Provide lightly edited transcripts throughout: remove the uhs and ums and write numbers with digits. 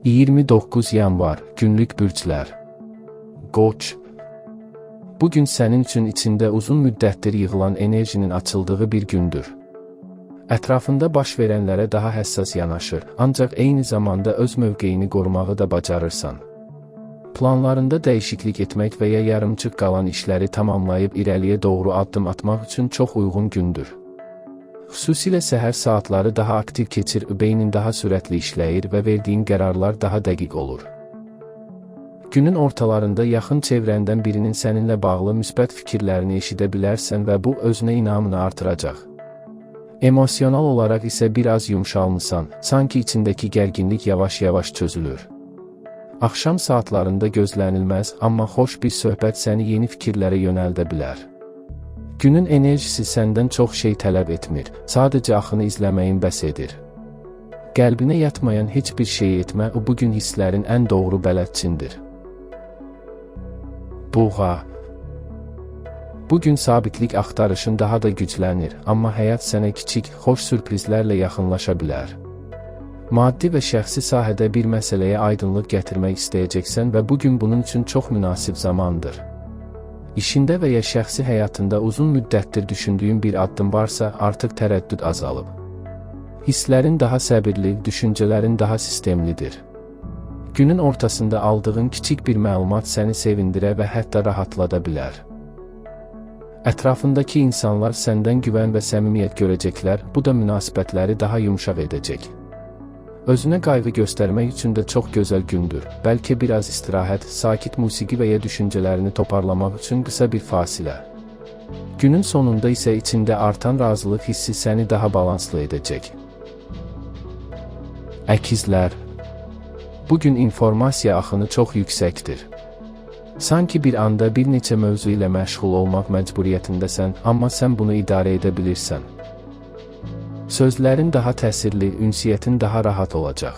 29 yanvar, günlük bürclər. Qoç. Bu gün sənin üçün içində uzun müddətdir yığılan enerjinin açıldığı bir gündür. Ətrafında baş verənlərə daha həssas yanaşır, ancaq eyni zamanda öz mövqeyini qorumağı da bacarırsan. Planlarında dəyişiklik etmək və ya yarımçıq qalan işləri tamamlayıb irəliyə doğru addım atmaq üçün çox uyğun gündür. Xüsusilə səhər saatları daha aktiv keçir, beynin daha sürətli işləyir və verdiyin qərarlar daha dəqiq olur. Günün ortalarında yaxın çevrəndən birinin səninlə bağlı müsbət fikirlərini eşidə bilərsən və bu özünə inamını artıracaq. Emosional olaraq isə biraz yumşalmısan, sanki içindəki gərginlik yavaş-yavaş çözülür. Axşam saatlarında gözlənilməz, amma xoş bir söhbət səni yeni fikirlərə yönəldə bilər. Günün enerjisi səndən çox şey tələb etmir, sadəcə axını izləməyin bəs edir. Qəlbinə yatmayan heç bir şey etmə, o bu gün hisslərin ən doğru bələdçindir. Buğa. Bu gün sabitlik axtarışın daha da güclənir, amma həyat sənə kiçik, xoş sürprizlərlə yaxınlaşa bilər. Maddi və şəxsi sahədə bir məsələyə aydınlıq gətirmək istəyəcəksən və bu gün bunun üçün çox münasib zamandır. İşində və ya şəxsi həyatında uzun müddətdir düşündüyün bir addım varsa, artıq tərəddüd azalıb. Hisslərin daha səbirli, düşüncələrin daha sistemlidir. Günün ortasında aldığın kiçik bir məlumat səni sevindirə və hətta rahatlada bilər. Ətrafındakı insanlar səndən güvən və səmimiyyət görəcəklər, bu da münasibətləri daha yumşaq edəcək. Özünə qayğı göstərmək üçün də çox gözəl gündür. Bəlkə biraz istirahət, sakit musiqi və ya düşüncələrini toparlamaq üçün qısa bir fasilə. Günün sonunda isə içində artan razılıq hissi səni daha balanslı edəcək. Əkizlər. Bu gün informasiya axını çox yüksəkdir. Sanki bir anda bir neçə mövzu ilə məşğul olmaq məcburiyyətindəsən, amma sən bunu idarə edə bilirsən. Sözlərin daha təsirli, ünsiyyətin daha rahat olacaq.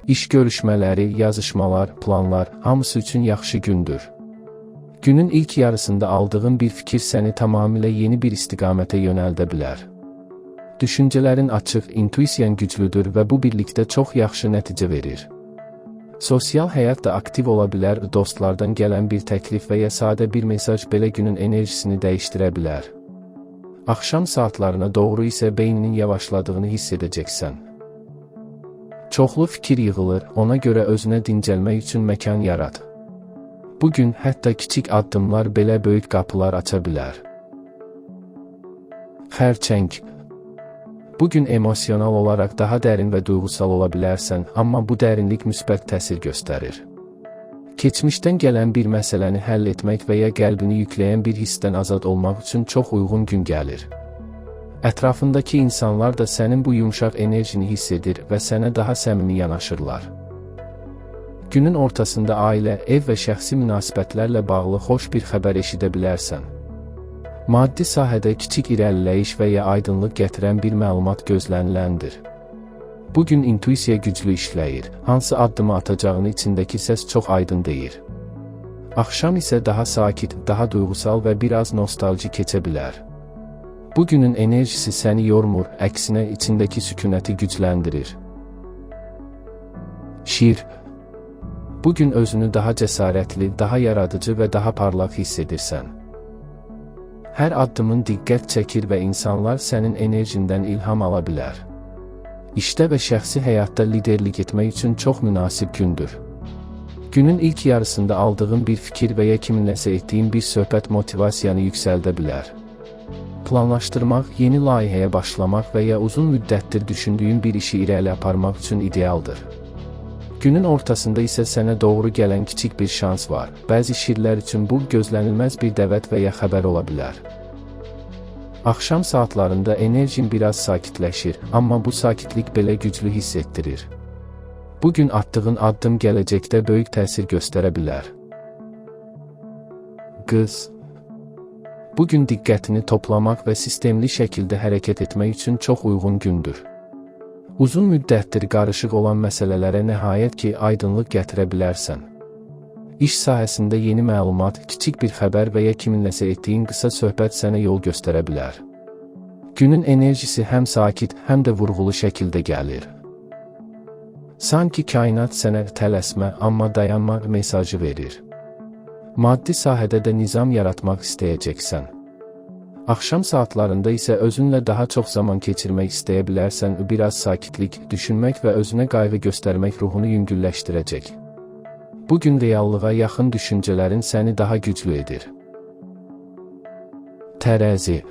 İş görüşmələri, yazışmalar, planlar, hamısı üçün yaxşı gündür. Günün ilk yarısında aldığın bir fikir səni tamamilə yeni bir istiqamətə yönəldə bilər. Düşüncələrin açıq, intuisiyan güclüdür və bu birlikdə çox yaxşı nəticə verir. Sosial həyat da aktiv ola bilər, dostlardan gələn bir təklif və ya sadə bir mesaj belə günün enerjisini dəyişdirə bilər. Axşam saatlarına doğru isə beyninin yavaşladığını hiss edəcəksən. Çoxlu fikir yığılır, ona görə özünə dincəlmək üçün məkan yarat. Bu gün hətta kiçik addımlar belə böyük qapılar aça bilər. Xərçəng. Bu gün emosional olaraq daha dərin və duyğusal ola bilərsən, amma bu dərinlik müsbət təsir göstərir. Keçmişdən gələn bir məsələni həll etmək və ya qəlbini yükləyən bir hissdən azad olmaq üçün çox uyğun gün gəlir. Ətrafındakı insanlar da sənin bu yumşaq enerjini hiss edir və sənə daha səmimi yanaşırlar. Günün ortasında ailə, ev və şəxsi münasibətlərlə bağlı xoş bir xəbər eşidə bilərsən. Maddi sahədə kiçik irəliləyiş və ya aydınlıq gətirən bir məlumat gözləniləndir. Bu gün intuisiya güclü işləyir. Hansı addımı atacağını içindəki səs çox aydın deyir. Axşam isə daha sakit, daha duyğusal və biraz nostalji keçə bilər. Bu günün enerjisi səni yormur, əksinə içindəki sükunəti gücləndirir. Şir. Bu gün özünü daha cəsarətli, daha yaradıcı və daha parlaq hiss edirsən. Hər addımın diqqət çəkir və insanlar sənin enerjindən ilham ala bilər. İşdə və şəxsi həyatda liderlik etmək üçün çox münasib gündür. Günün ilk yarısında aldığın bir fikir və ya kiminləsə etdiyin bir söhbət motivasiyanı yüksəldə bilər. Planlaşdırmaq, yeni layihəyə başlamaq və ya uzun müddətdir düşündüyün bir işi irəli aparmaq üçün idealdır. Günün ortasında isə sənə doğru gələn kiçik bir şans var. Bəzi şirlər üçün bu gözlənilməz bir dəvət və ya xəbər ola bilər. Axşam saatlarında enerjin biraz sakitləşir, amma bu sakitlik belə güclü hiss etdirir. Bu gün atdığın addım gələcəkdə böyük təsir göstərə bilər. Qız. Bu gün diqqətini toplamaq və sistemli şəkildə hərəkət etmək üçün çox uyğun gündür. Uzun müddətdir qarışıq olan məsələlərə nəhayət ki, aydınlıq gətirə bilərsən. İş sahəsində yeni məlumat, kiçik bir xəbər və ya kiminləsə etdiyin qısa söhbət sənə yol göstərə bilər. Günün enerjisi həm sakit, həm də vurğulu şəkildə gəlir. Sanki kainat sənə tələsmə, amma dayanma mesajı verir. Maddi sahədə də nizam yaratmaq istəyəcəksən. Axşam saatlarında isə özünlə daha çox zaman keçirmək istəyə bilərsən, biraz sakitlik, düşünmək və özünə qayğı göstərmək ruhunu yüngülləşdirəcək. Bu gün reallığa yaxın düşüncələrin səni daha güclü edir. Tərəzi.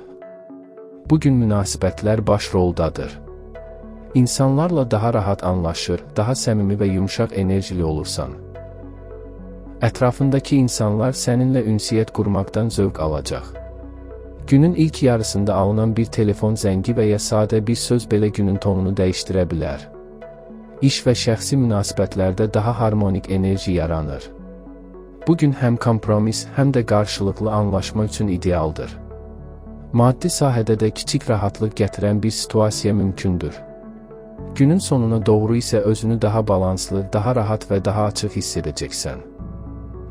Bu gün münasibətlər baş roldadır. İnsanlarla daha rahat anlaşır, daha səmimi və yumşaq enerjili olursan. Ətrafındakı insanlar səninlə ünsiyyət qurmaqdan zövq alacaq. Günün ilk yarısında alınan bir telefon zəngi və ya sadə bir söz belə günün tonunu dəyişdirə bilər. İş və şəxsi münasibətlərdə daha harmonik enerji yaranır. Bu gün həm kompromis, həm də qarşılıqlı anlaşma üçün idealdır. Maddi sahədə də kiçik rahatlıq gətirən bir situasiya mümkündür. Günün sonuna doğru isə özünü daha balanslı, daha rahat və daha açıq hiss edəcəksən.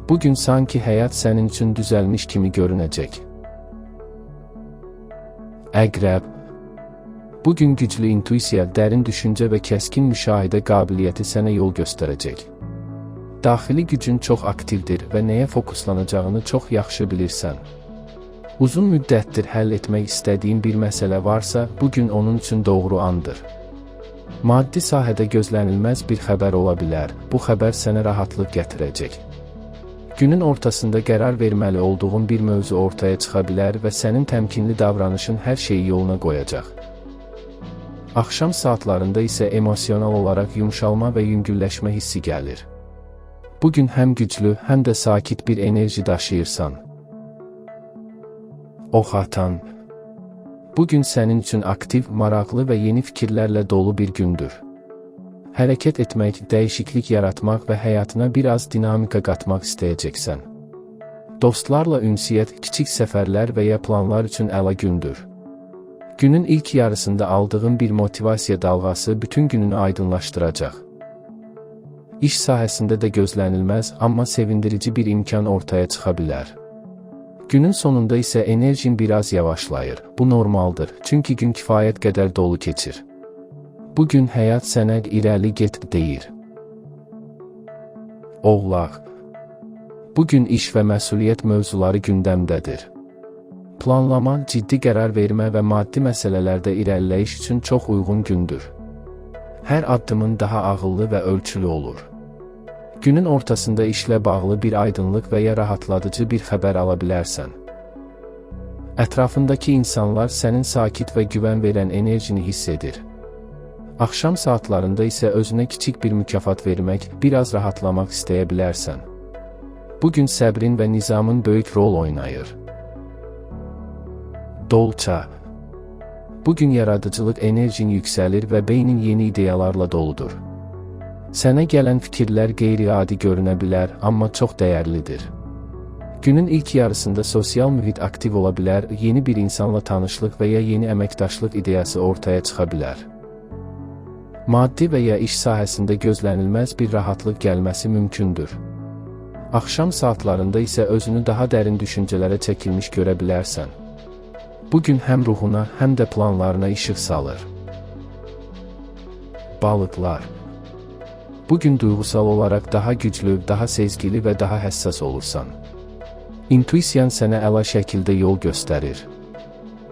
Bu gün sanki həyat sənin üçün düzəlmiş kimi görünəcək. Əqrəb. Bu gün güclü intuisiya, dərin düşüncə və kəskin müşahidə qabiliyyəti sənə yol göstərəcək. Daxili gücün çox aktivdir və nəyə fokuslanacağını çox yaxşı bilirsən. Uzun müddətdir həll etmək istədiyin bir məsələ varsa, bu gün onun üçün doğru andır. Maddi sahədə gözlənilməz bir xəbər ola bilər. Bu xəbər sənə rahatlıq gətirəcək. Günün ortasında qərar verməli olduğun bir mövzu ortaya çıxa bilər və sənin təmkinli davranışın hər şeyi yoluna qoyacaq. Axşam saatlarında isə emosional olaraq yumşalma və yüngülləşmə hissi gəlir. Bu gün həm güclü, həm də sakit bir enerji daşıyırsan. Oxatan. Bu gün sənin üçün aktiv, maraqlı və yeni fikirlərlə dolu bir gündür. Hərəkət etmək, dəyişiklik yaratmaq və həyatına biraz dinamika qatmaq istəyəcəksən. Dostlarla ünsiyyət, kiçik səfərlər və ya planlar üçün əla gündür. Günün ilk yarısında aldığın bir motivasiya dalğası bütün gününü aydınlaşdıracaq. İş sahəsində də gözlənilməz, amma sevindirici bir imkan ortaya çıxa bilər. Günün sonunda isə enerjin biraz yavaşlayır. Bu normaldır, çünki gün kifayət qədər dolu keçir. Bu gün həyat sənə irəli get deyir. Oğlaq. Bu gün iş və məsuliyyət mövzuları gündəmdədir. Planlama, ciddi qərar vermə və maddi məsələlərdə irəliləyiş üçün çox uyğun gündür. Hər addımın daha ağıllı və ölçülü olur. Günün ortasında işlə bağlı bir aydınlıq və ya rahatladıcı bir xəbər ala bilərsən. Ətrafındakı insanlar sənin sakit və güvən verən enerjini hiss edir. Axşam saatlarında isə özünə kiçik bir mükafat vermək, biraz rahatlamaq istəyə bilərsən. Bu gün səbrin və nizamın böyük rol oynayır. Dolça. Bu gün yaradıcılıq enerjin yüksəlir və beynin yeni ideyalarla doludur. Sənə gələn fikirlər qeyri-adi görünə bilər, amma çox dəyərlidir. Günün ilk yarısında sosial mühit aktiv ola bilər, yeni bir insanla tanışlıq və ya yeni əməkdaşlıq ideyası ortaya çıxa bilər. Maddi və ya iş sahəsində gözlənilməz bir rahatlıq gəlməsi mümkündür. Axşam saatlarında isə özünü daha dərin düşüncələrə çəkilmiş görə bilərsən. Bu gün həm ruhuna, həm də planlarına işıq salır. Balıqlar. Bu gün duyğusal olaraq daha güclü, daha sezgili və daha həssas olursan. İntuisiyan sənə əla şəkildə yol göstərir.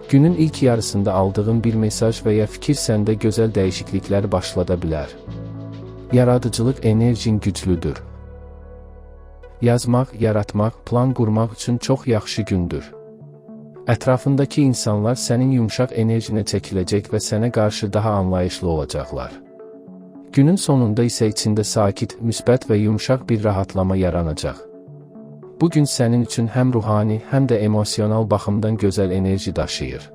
Günün ilk yarısında aldığın bir mesaj və ya fikir səndə gözəl dəyişikliklər başlada bilər. Yaradıcılıq enerjin güclüdür. Yazmaq, yaratmaq, plan qurmaq üçün çox yaxşı gündür. Ətrafındakı insanlar sənin yumşaq enerjinə çəkiləcək və sənə qarşı daha anlayışlı olacaqlar. Günün sonunda isə içində sakit, müsbət və yumşaq bir rahatlama yaranacaq. Bu gün sənin üçün həm ruhani, həm də emosional baxımdan gözəl enerji daşıyır.